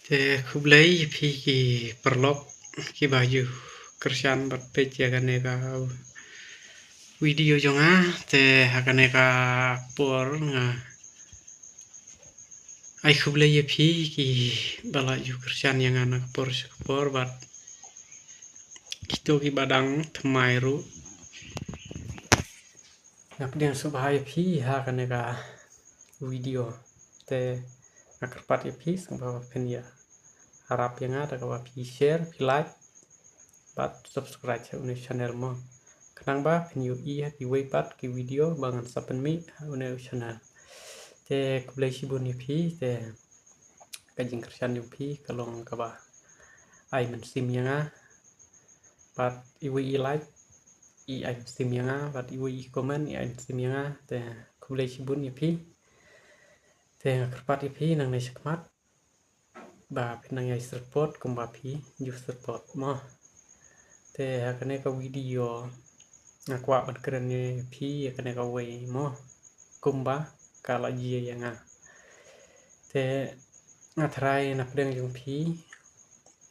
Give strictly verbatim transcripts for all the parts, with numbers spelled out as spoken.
Te khublei ïa phi ki paralok kiba ju kyrshan bad peit ïa kane ka video jong nga. Te ha kane ka por nga ai khublei ïa phi kiba la ju kyrshan ïa nga na ka por sha ka por bad kito kiba dang thymmai ruh. Nga pdiang sngewbha ïa phi ha kane ka video. Te nga kyrpad ïa phi sngewbha ba phin ïa ïarap ïa nga da kaba phi share, phi like bad subscribe ha une u channel mo, khnang ba phin ïohi ha kiwei pat ki video ba ngan sa pynmih ha une u channel. Te khublei shibun ïa phi. Te ka jingkyrshan jong phi ka long kaba ai mynsiem ïa nga. Bad iwei i like i ai mynsiem ïa nga, bad iwei i comment i ai mynsiem ïa nga. Te khublei shibun ïa phi. Te nga kyrpad ïa phi nangne shakhmat ba phin nang ïai support kumba phi ju support mo. Te ha kane ka video nga kwah ban kren ïa phi ïa kane kawei mo, kumba ka la jia ïa nga. Te nga tharai na pdeng jong phi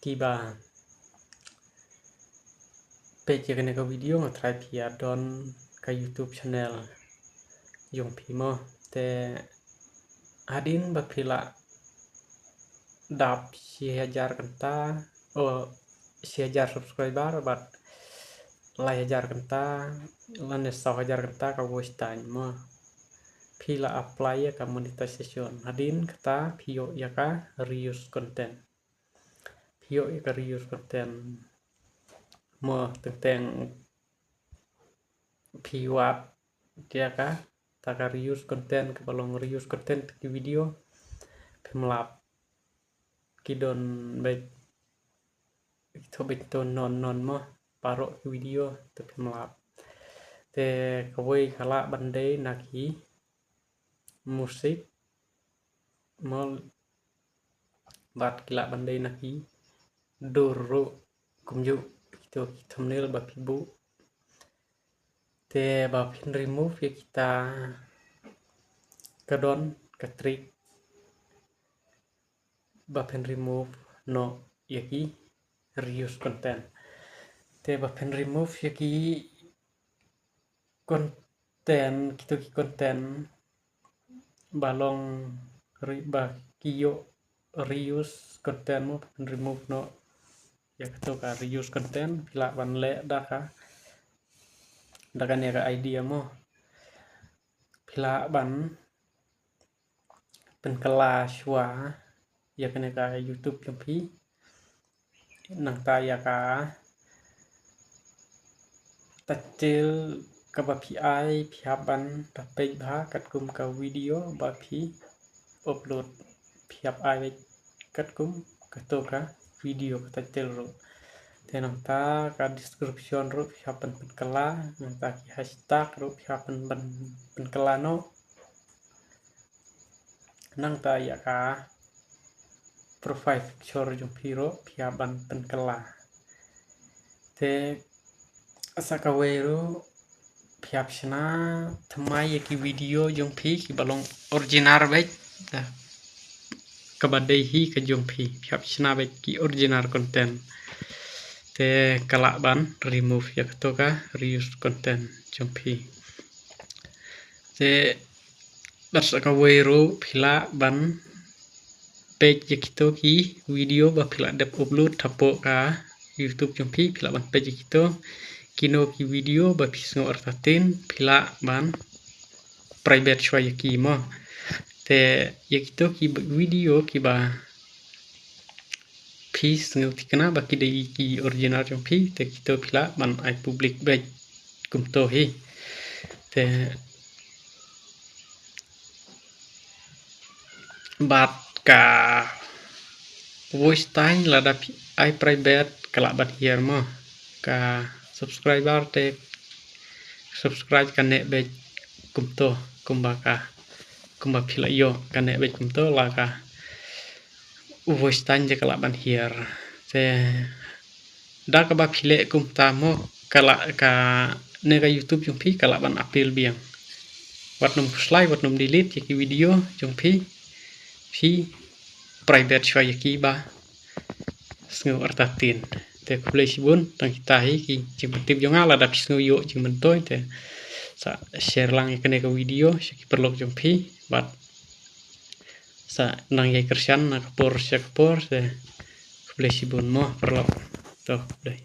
kiba peit ïa kane ka video nga tharai phi ïa don ka YouTube channel jong phi mo. Te hadien ba phi la dap shi hajar kynta, oh, shi hajar subscriber bad lai hajar kynta lane saw hajar kynta ka watch time mo, phi la apply ïa ka monetization. Hadien kata phi ïoh ïa ka reuse content. Phi ïoh ïa ka reuse content mo, teng teng phi wad ïa kata ka reuse content, kaba long reuse content ki video, phim lap ki don beit, ki thoh beit to non non mo, baroh ki video te phim lap. Te kawei ka lah ban dei na ki music mo, bad ki lah ban dei na ki dur ruh, kumjuh kito ki thumbnail ba phi buh. Te ba phin remove ïa kita ka don ka trick ba phin remove noh ïa ki reuse content. Te ba phin remove ïa ki content, kito ki content ba long re-, ba ki ïoh reuse content mo, ba phin remove noh ïa kato ka reuse content, phi lah ban leh da ka, da kane ka idea mo. Phi lah ban pynkylla shuwa ïa kane ka YouTube jong phi. Nangta ïa ka title kaba phi ai phi hap ban peit bha katkum ka video ba phi upload, phi hap ai beit katkum kato ka video ka title ruh. Te nangta ka description ruh phi hap ban pynkylla, nangta ki hashtag ruh phi hap ban pyn-, pynkylla noh. Nangta ïa ka profile picture jong phi ruh phi hap ban pynkylla. Te sa kawei ruh phi hap shna thymmai ïa ki video jong phi kiba long original beit, kaba dei hi ka jong phi, phi hap shna beit ki original content. Te ka lah ban remove ïa kato ka reuse content jong phi. Te bad sa kawei ruh phi lah ban peit ïa kito ki video ba phi la dep upload hapoh ka YouTube jong phi, phi lah ban peit ïa kito. Kino ki video ba phi sngew artatien phi lah ban private shuwa ïa ki mo. Te ïa kito ki video kiba phi sngew thikna ba ki dei ki original jong phi, te kito phi lah ban ai public beit kumto hi. Te bad ka watch time lada phi ai private ka lah ban hiar mo. Ka subscriber te subscribe ka neh beit kumto, kumba ka, kumba phi la ïoh ka neh beit kumto, la ka u watch time te ka lah ban hiar. Te da kaba phi leh kumta mo ka lah, kane ka YouTube jong phi ka lah ban appeal biang. Wat nym khuslai, wat nym delete ïa ki video jong phi. Phi private shuwa ïa ki ba sngew artatien. Te khublei shibun, tang kita hi ki jingpyntip jong nga, lada phi sngew ïoh jingmyntoi te sa share lang ïa kane ka video sha ki paralok jong phi, bad sa nang ïai kyrshan na ka por sha ka por. Te khublei shibun mo paralok. To, khublei.